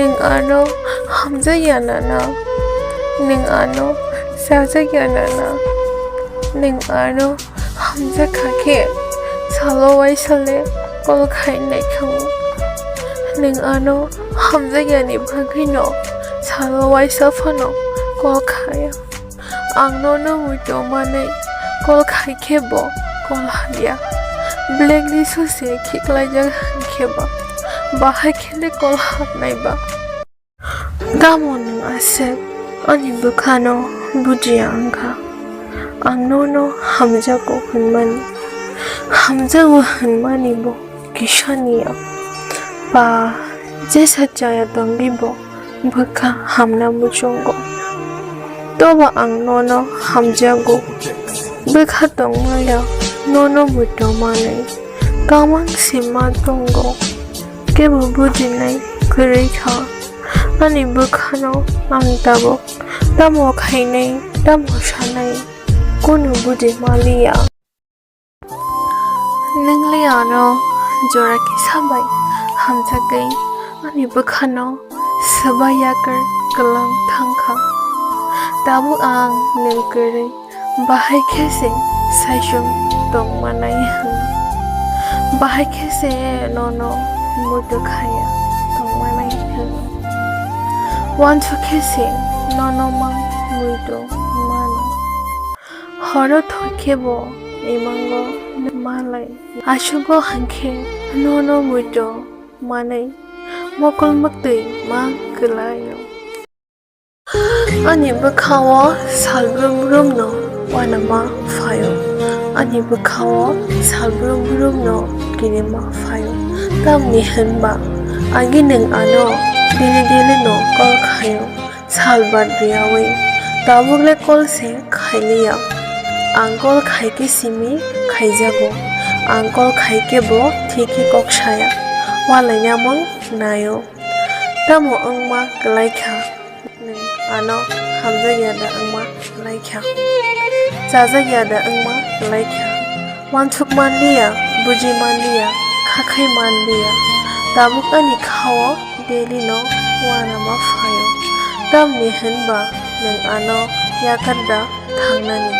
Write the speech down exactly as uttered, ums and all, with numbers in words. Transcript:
Nwng ano hamjakya nana? Nwng ano chajakya nana? Nwng ano hamjakha khe salo waisa le call khai naikha. Nwng ano hamjakyani bagwino salo waisa phano call khaya. Ang nono muitu manwi call khai khe bo call hamya. Blacklist o se khiklaijak hwn khe ba, bahai khe le call hapnai ba. Tamo nwng aswk ani bwkhano bujiya wngkha? Ang nono hamjago hwnmani, hamjago hwnmani bo kisa niya. Ba jesa chaya tongwi bo bwkha hamna muchungo. Tobo ang nono hamjago. Bwkha tongmaya nono muitu manwi kamang sima tongo. Kebo bujinai kwrwi kha. Ani bwkhano ang tabuk tamo khainai, tamo sanai, kunu buji maliya. Nwng le ano jora kisa bai hamjagwi ani bwkhano swbai yakar kwlang thangkha. Tabuk ang nwng kwrwi bahai khe se saichung tongmanai hwn. Bahai khe se nono muitu khaya tongmanai hwn. Uansuk khe se nono mang muitu mano. Horo thoi khe bo imango malai. Asugo hwnkhe nono muitu manwi mokol mwktwi ma kwlaio. Ani bwkhao sal brum brumno uanama phaio. Ani bwkhao sal brum brumno kinima phaio. Tamni hwnba agi nwng ano daily daily no call khaio. Sal bad riyawi tabuk le call se khailiya. Ang call khaikhe simi khaijago. Ang call khaikhe bo thikhe kok saya. Ualainamung naio. Tamo wngma kwlaikha? Nwng ano hamjakya da wngma kwlaikha? Chajakya da wngma kwlaikha? Uansuk manliya, buji manliya, khakhai manliya. Tabuk ani khao daily no uanama phaio. Tamni hwnba nwng ano yakar da thangnani?